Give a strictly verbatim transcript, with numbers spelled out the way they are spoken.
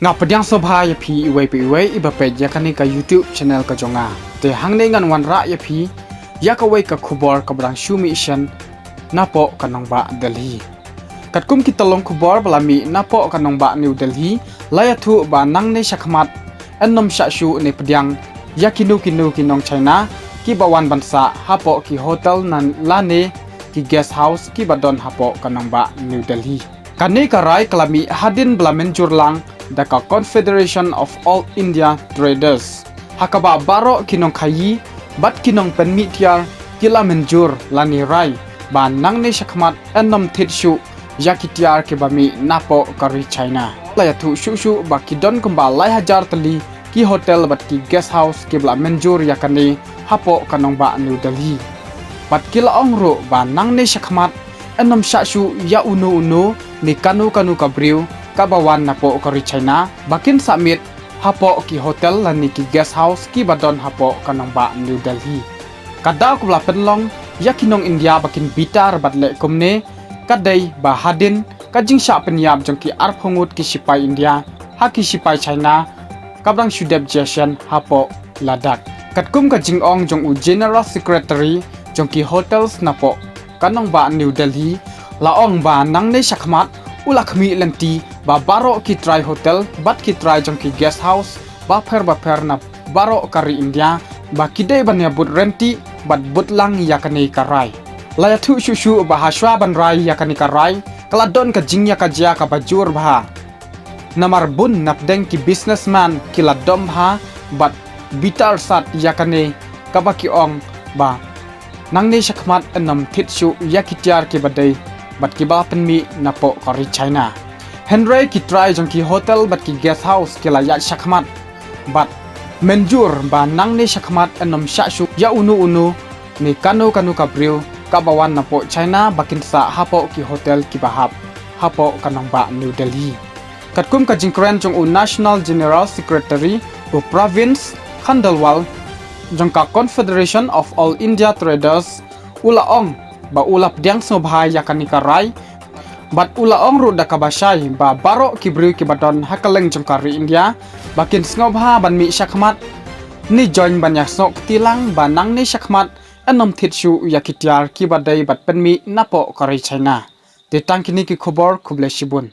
Nga pdiang sngewbha ïa phi iwei pa iwei iba peit ïa kane ka YouTube channel ka jong nga. Te hangne ngan wanrah ïa phi ïa kawei ka khubor kaba dang shu mih shen napoh ka nongbah Delhi. Katkum ki tyllong khubor ba la mih napoh ka nongbah New Delhi, la ïathuh ba nangne shakhmat yn nym shah shuh ne pdiang ïa kino kino ki nong China kiba wan ban sah hapoh ki hotel lane ki guest house kiba don hapoh ka nongbah New Delhi. Kane ka rai ka la mih hadien ba la mynjur lang da ka Confederation of All India Traders, ha kaba baroh ki nongkhaïi bad ki nongpynmih tiar ki la mynjur lane rai ba nangne shakhmat yn nym thied shuh ïa ki tiar kiba mih napoh ka ri China. La ïathuh shuh shuh ba ki don kumba lai hajar tylli ki hotel bad ki guest house kiba la mynjur ïa kane hapoh ka nongbah New Delhi. Bad ki la ong ruh ba nangne shakhmat yn nym shah shuh ïa uno uno ne kano kano ka briew kaba wan napoh ka ri China ba kin sah miet hapoh ki hotel lane ki guest house kiba don hapoh ka nongbah New Delhi. Ka daw kaba la pynlong ïa ki nong India ba kin bitar bad leh kumne ka dei ba hadien ka jingshah pynïap jong ki arphew ngut ki shipai India ha ki shipai China kaba dang shu dep jia shen hapoh Ladakh. Katkum ka jingong jong u General Secretary jong ki hotels napoh ka nongbah New Delhi, la ong ba nangne shakhmat u la khmih lynti ba baroh ki trai hotel bad ki trai jong ki guest house bapher bapher na baroh ka ri India ba ki dei ban ïa bud ryntih bad bud lang ïa kane ka rai. La ïathuh shuh shuh ba hashwa ban rai ïa kane ka rai ka la don ka jingïakajia kaba jur bha. Namar bun napdeng ki businessman ki la dom bha bad bitar sat ïa kane kaba ki ong ba nangne shakhmat yn nym thied shuh ïa ki tiar kiba dei bad kiba pynmih napoh ka ri China. Hynrei ki trai jong ki hotel bad ki guest house ki la ïaid shakhmat bad mynjur ba nangne shakhmat yn nym shah shuh ïa uno uno ne kano kano ka briew kaba wan napoh China ba kin sah hapoh ki hotel kiba hap hapoh ka nongbah New Delhi. Katkum ka jingkren jong u National General Secretary u Pravish Khandelwal jong ka Confederation of All India Traders, u la ong ba u la pdiang sngewbha ïa kane ka rai bad u la ong ruh da kaba shai ba baroh ki briew kiba don ha kylleng jong ka ri India ba kin sngewbha ban mih shakhmat ne join ban ïasnoh kti lang ba nangne shakhmat yn nym thied shuh ïa ki tiar kiba dei bad pynmih napoh ka ri China. Te tang kine ki khubor, khublei shibun.